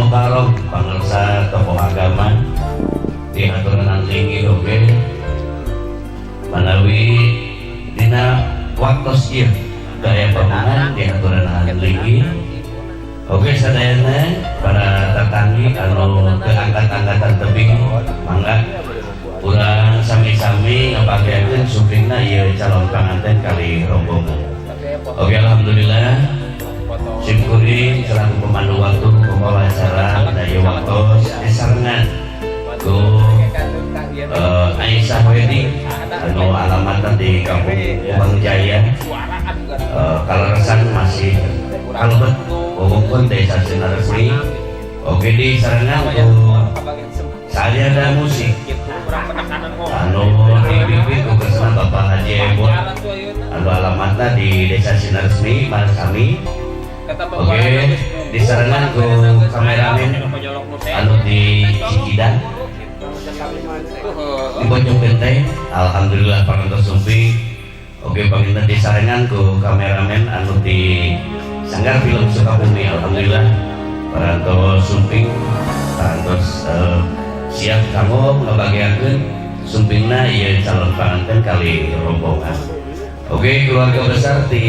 Mukarrom, pangersa tokoh agama dihaturanan linggih. Oge manawi dina waktos ieu gaya bangunan dihaturanan linggih. Oke, sadayana para tetanggi anu ke angkat-angkatan tebing, mangga urang sami-sami ngabagiakeun sumpingna ieu calon panganten kali rombongan. Oke, alhamdulillah, simkuring selaku pemandu waktu pembawa acara daya waktu disarengan ku Aisyah Wedding anu alamatna di Kampung Kubang Jaya, kaleresan masih kalebet wewengkon Desa Sinaresmi. Oke, disarengan ku Salyada Musik anu dipimpin ku kersana Bapak Haji Ebon anu alamatna di Desa Sinaresmi kami. Oke, disarengan ku kameramen anu di Cikidang, di Bojong Genteng, alhamdulillah parantos sumping. Oke, panginten disarengan ku kameramen anu di Sanggar Film Sukabumi, alhamdulillah parantos sumping, parantos siap kanggo ngabagiakeun sumpingna ieu calon panganten kali rombongan. Oke, keluarga besar di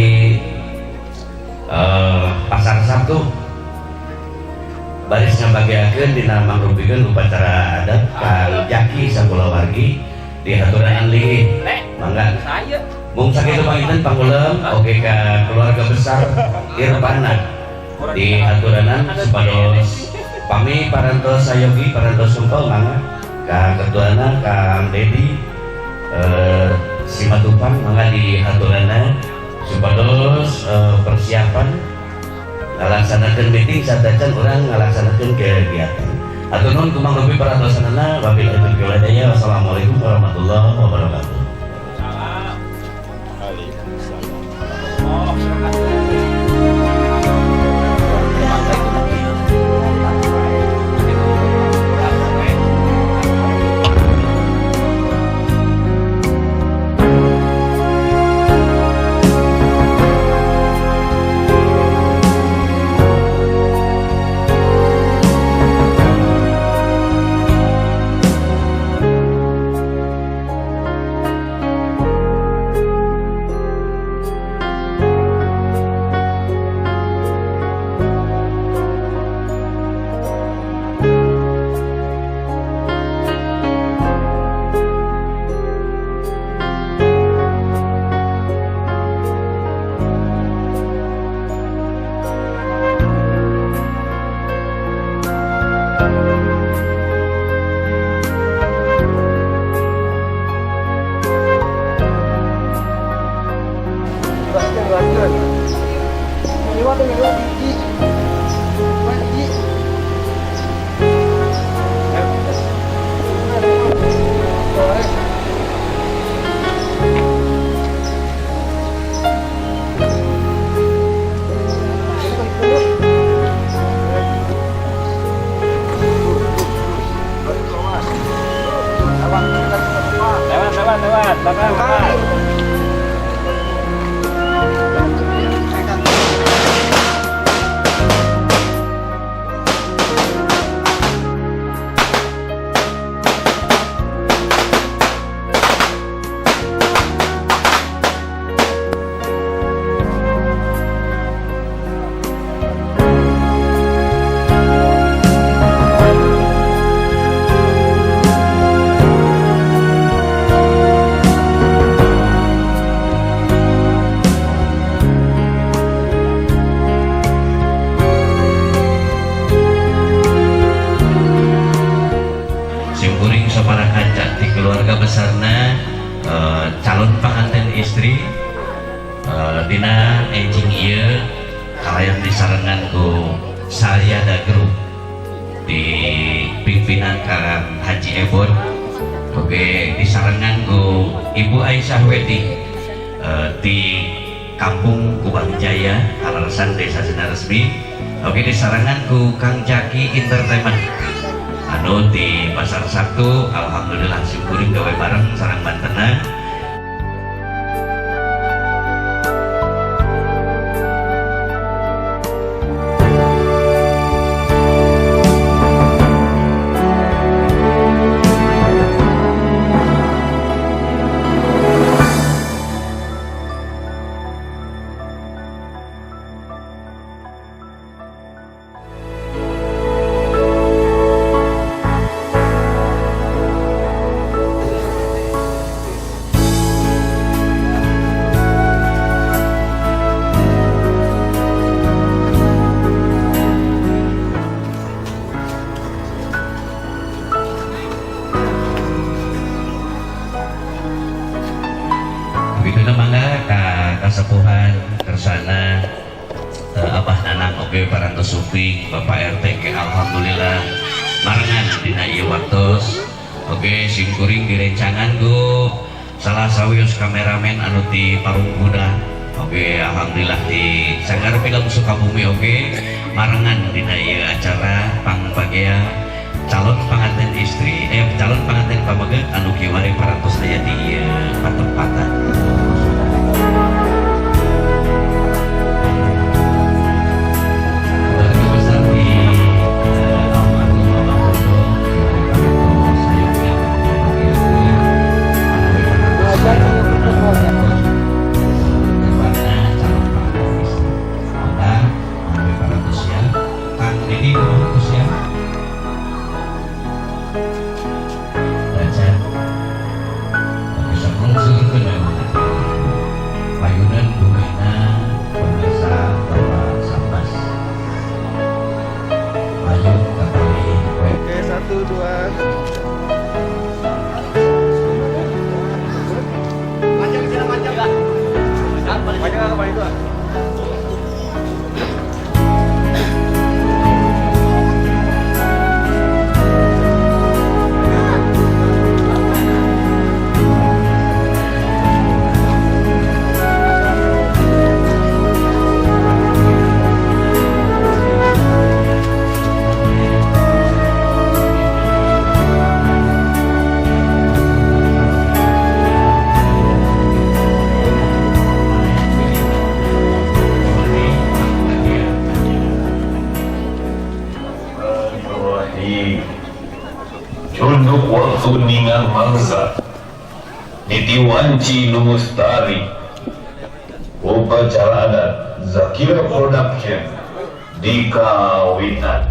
Pasar Sabtu baris ngabagiakeun dina mangrupikeun upacara adat Kang Jaki sakulawargi dihaturanan linggih, mangga. Mung sakitu panginten pangulem. Oke, ka keluarga besar Irfana dihaturanan supados pami parantos sayogi, parantos sumpel, mangga ka ketuana Kang Dedi Simatupang, mangga dihaturanan supados persiapan ngalaksanakeun meeting satacan urang ngalaksanakeun kegiatan. Hatur nuhun kumangrupi perhatosanana, wabillahi taufiq wal hidayah, wassalamualaikum warahmatullahi wabarakatuh. Lewat, lewat, lewat, belakang, belakang. Simkuring sapara kanca di keluarga besarna calon panganten istri, dina enjing ieu kalayan disarengan ku Salyada Group di pimpinan Kang Haji Ebon. Oke, disarengan ku Ibu Aisyah Wedding di Kampung Kubang Jaya, Kaleresan Desa Sinaresmi. Oke, disarengan ku Kang Jaki Entertainment anu di Pasar Sabtu, alhamdulillah syukurin gawe bareng sareng mantena. kasepuhan kersana Abah Nanang oge parantos sumping, Bapak RT ke alhamdulillah marengan dina ieu waktos. Oge simkuring direncangan ku salah sawios kameramen anu ti Parung Kuda. Oge alhamdulillah di Sanggar Film Sukabumi oge marengan dina ieu acara pangbagea calon panganten istri, eh, calon panganten pameget anu kiwari parantos aya di ieu patempatan. Keluarga besar di almarhum Abah Dodo parantos sayogna pangbageakeun anu parantos tepatna calon panganten istri. Maka anu parantos siap. Kang Didi, kumaha siap? Baca. Bisa lungsurkeun memang. Payunan bumina pemirsa Bapak Sambas. Payun kapali. Oke, satu, dua. Panjang apa itu? Bismillahirrahmanirrahim. Cunduk waktu ningal mangsa, niti wanci nu mustari. Upacara adat Zakira Production di kawinan.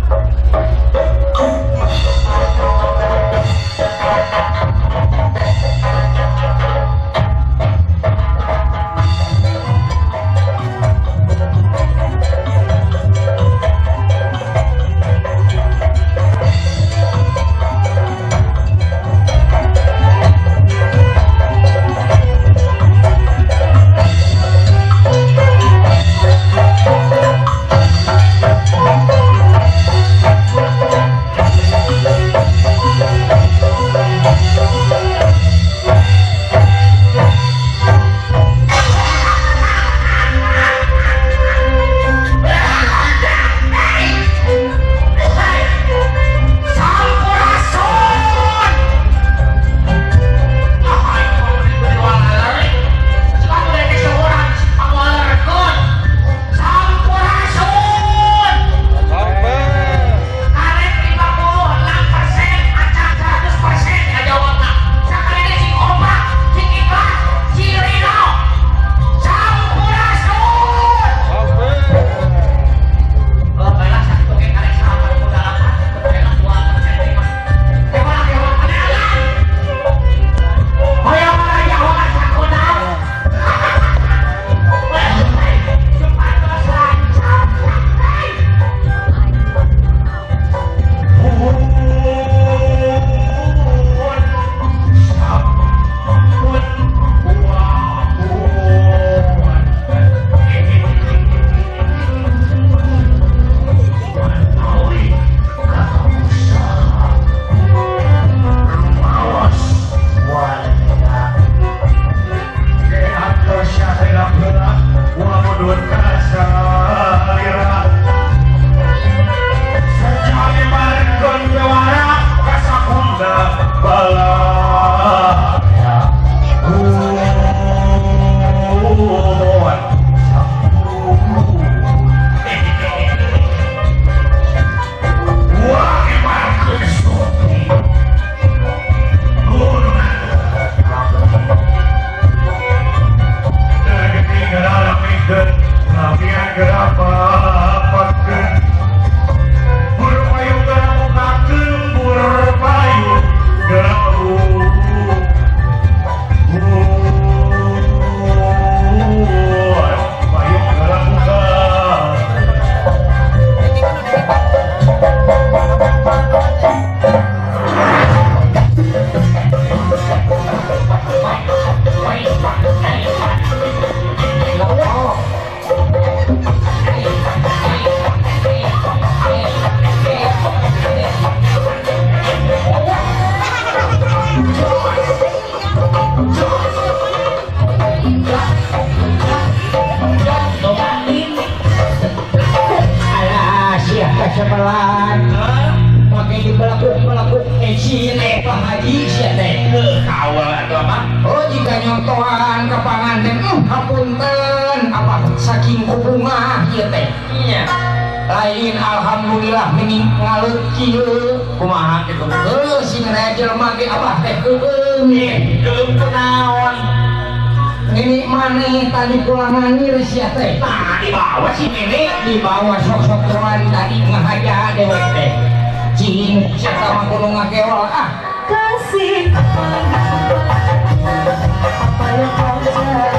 pecin Pak Haji sia teh. Heuh, kawal atuh apa? Oh jika nyontohan ke panganten, hapunten apa saking kubungah ieu teh. Iya. Lain alhamdulillah mending ngaleut kieu. Kumaha kitu? Heuh sing raya jelema ge abah teh keueung. Eh, keueung kunaon? Nini maneh tadi pulang nganir sia teh. Nah, dibawa si Nini. Dibawa sok-sok tadi ngahaja dewek teh. Cing sia mah kudu ngakewal ah. Kasih apa yang kau cari,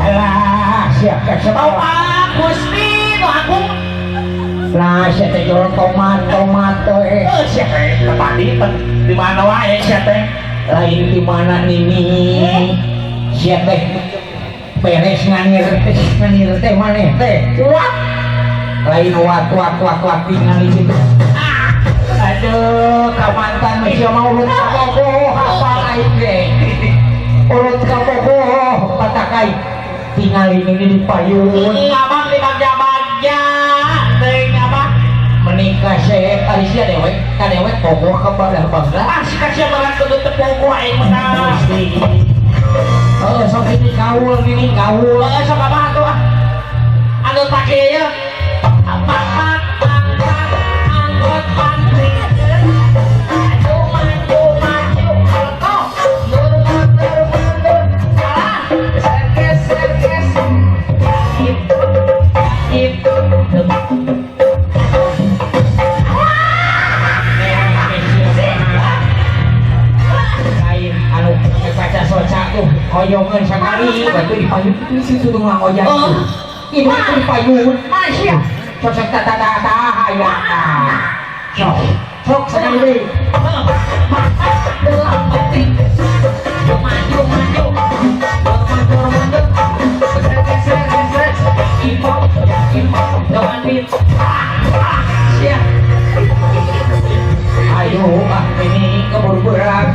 Alah sia teh Bapak Gusti nu agung. Lah sia teh jual tomat tomat teh. Eh, sia teh tadi di mana wae sia teh? Lain di mana nini sia teh beres nganir teh maneh teh. Wat. Lain wat wat wat wat tingali situ. Aduh, kamantan sia mau urut ka bogoh hafal aing ge. Urut ka bogoh patakai. Tingali ini di payun. Ngabang di bagja-bagja teuing abah. Menikah saya tadi sia dewek ka dewek bogoh ka badah bangga. Ah, si kasih banget kudu teu bogoh aing mah. Gusti. Oh, sok ini gaul ini gaul. Heeh, sok abah atuh ah. Anu pake ieu. Apa angkot pantri. Maju maju maju kokoh. Mundur mundur mundur. Salah. Geser geser. Itu itu. Lain anu kaca soca tuh hoyongeun sakali batu di payun itu situ tuh ngojak. Ini tuh di payun. Masya. Cocok tata tata hayang. Sok sok sekali deui. Maju maju. Mundur mundur. Geser geser. Impok impok. Jangan Sia. Ayo ah ini keburu berat.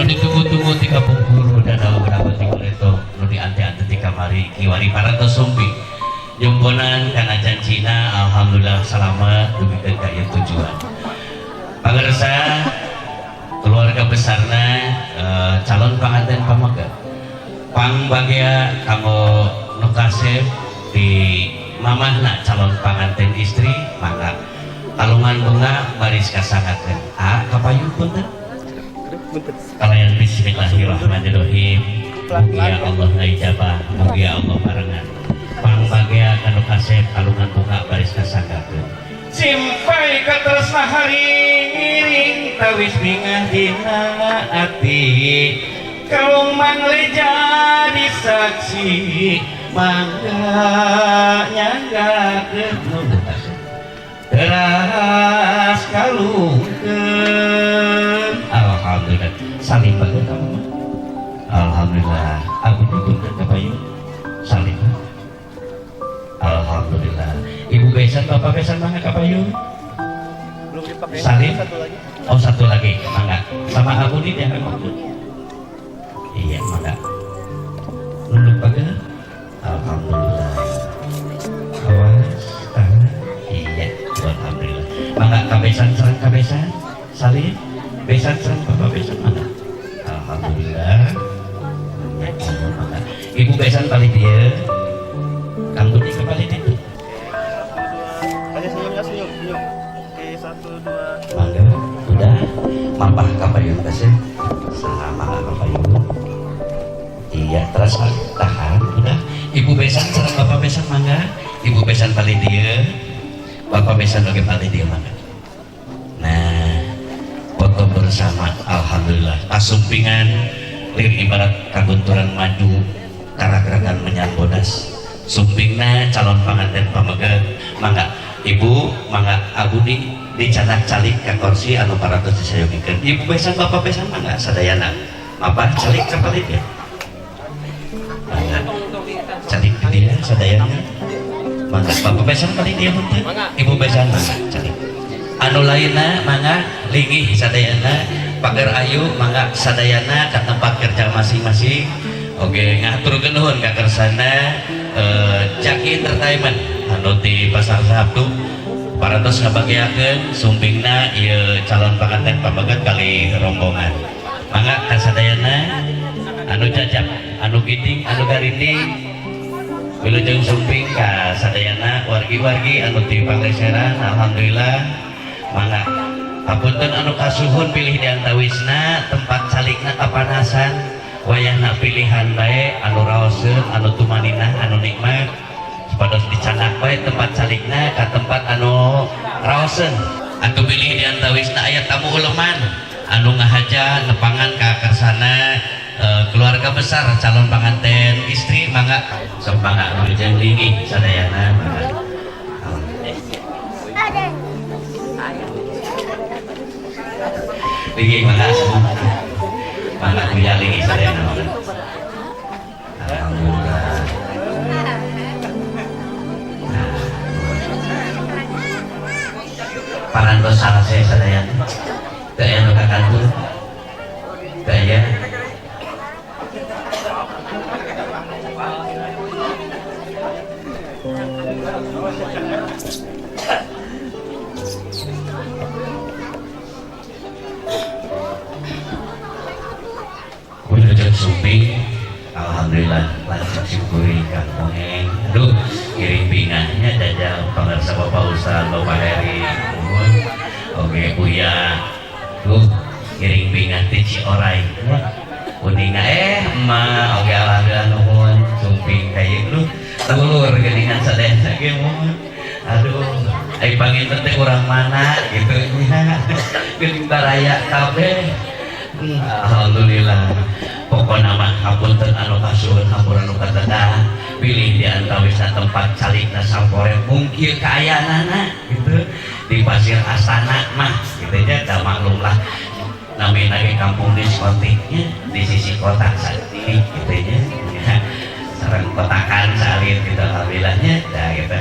Nu ditunggu-tunggu ti kapungkur dan dapat itu nu diante-ante ti kamari kiwari parantos sumping. Nyumponan kana janjina, alhamdulillah selamat dugikeun ka ieu tujuan. Pangersa keluarga besarna calon panganten pameget. Pangbagea kanggo nu kasep di mamahna calon panganten istri, mangga kalungan bunga baris kasangakeun. Ah, kapayun punten. Kalayan bismillahirrahmanirrahim. Mugia Allah ngaijabah, mugia Allah barengan. Pangbagea kanu kasep kalungan bunga baris kasangakeun. Simpai katresna haring tawis bingah dina ati. Kalung mangle jadi saksi mangga nyanggakeun nu kasep. Teras kalungkeun. Alhamdulillah. Salim bae kamu mah. Alhamdulillah. Aku dipunten ka payun. Salim. Alhamdulillah. Ibu besan, bapak besan mangga ka payun. Belum dipakai. Salim. Satu lagi. Oh, satu lagi. Mangga. Sama aku nih dia waktu. Iya, mangga. Nunduk bae. Alhamdulillah. Awas, tangan. Iya, alhamdulillah. Mangga kabesan sareng kabesan. Salim. Besan sareng bapak besan mangga. Alhamdulillah. Mangga. Ibu besan balik dia. Kang Budi kembali itu. Aja senyumnya, senyum, senyum. Oke, satu, dua. Mangga, udah. Mapah kapayun kasih. Sama kapayun. Iya, terus tahan, udah. Ibu besan sareng bapak besan mangga. Ibu besan balik dia. Bapak besan oge balik dia mangga. Nah, foto bersama alhamdulillah. Kasumpingan lir ibarat kagunturan maju karagragan menyan bodas. Sumpingna calon panganten pameget mangga ibu mangga abudi dicanak calik ka kursi anu parantos disayogikeun. Ibu besan bapak besan mangga sadayana. Mapah calik ka palih ya. Mangga calik di dia sadayana. Mangga bapak besan palih dia henteu. Ibu besan mangga calik. Anu lainna mangga linggih sadayana, pager ayu mangga sadayana ka tempat kerja masing-masing. Oke, ngaturkeun nuhun ka kersana Jaki Entertainment anu di Pasar Sabtu parantos ngabagiakeun sumpingna ieu calon panganten pameget kali rombongan. Mangga ka sadayana anu jajab, anu giding, anu garinding wilujeng sumping ka sadayana wargi-wargi anu di Pangleseran, alhamdulillah. Mangga hapunten anu kasuhun pilih di antawisna tempat calikna kapanasan wayahna pilihan bae anu raoseun anu tumaninah anu nikmat supados dicandak bae tempat calikna ka tempat anu raoseun. Atuh pilih di antawisna aya tamu uleman anu ngahaja nepangan ka kersana keluarga besar calon panganten istri mangga sok mangga wilujeng linggih sadayana mangga. Linggih mangga semua. Mangga kuya linggih sadayana mangga. Alhamdulillah. Parantos salase sadayana. Teu aya nu kakantun. Teu aya. Wilujeng sumping, alhamdulillah lancar syukuri Kang Moheng. Aduh, kiring bingahnya jajal pangarsa Bapak Ustaz, Bapak Heri, nuhun. Oke, Buya. Duh, kiring bingah ti Ciorai. Uninga emak, oke alhamdulillah nuhun sumping ka ieu duh. Dulur geuningan sadayana ge muhun. Aduh, ai panginten teh urang mana gitu nya. Geuning baraya kabeh. Alhamdulillah. Pokona mah hapunten anu kasuhun hampura anu katedah pilih di antawisna tempat calikna sampore mungkin kaayaanana gitu di Pasir Astana mah gitu nya da maklum lah namina ge kampung diskotiknya di sisi kota saat ini gitu nya sareng kotakan salit gitu alhamdulillahnya dah gitu.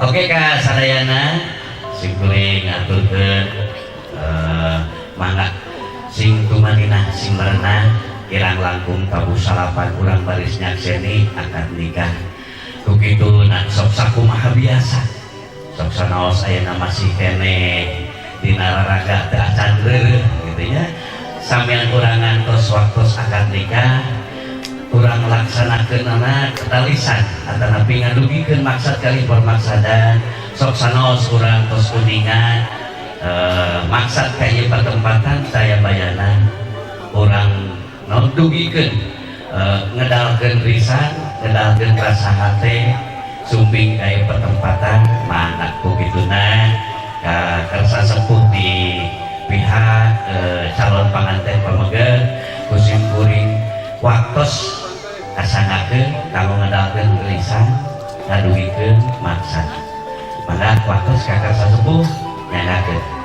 Oke ka sadayana simkuring ngaturkeun mangga Sing tumaninah, sing merenah, kirang langkung tabuh salapan urang baris nyakseni akad nikah. Ku kitu nah, sok sakumaha biasa, sok sanaos ayeuna masih keneh dina raraga teu acan reureuh gitu nya. Samian urang ngantos waktos akad nikah, urang laksanakeun ketalisan atanapi ngadugikeun maksad kali permaksadan. Sok sanaos urang tos kuningan maksad ka ieu pertempatan, saya bayana urang naon dugikeun ngedalkeun risan, ngedalkeun rasa hate sumping ka ieu pertempatan. Mangga ku kituna ka kersa sepuh di pihak calon panganten pameget, ku sim kuring waktos kasanggakeun kanggo ngedalkeun lisan, ngadugikeun maksad. Mangga waktos ka kersa sepuh nyanggakeun.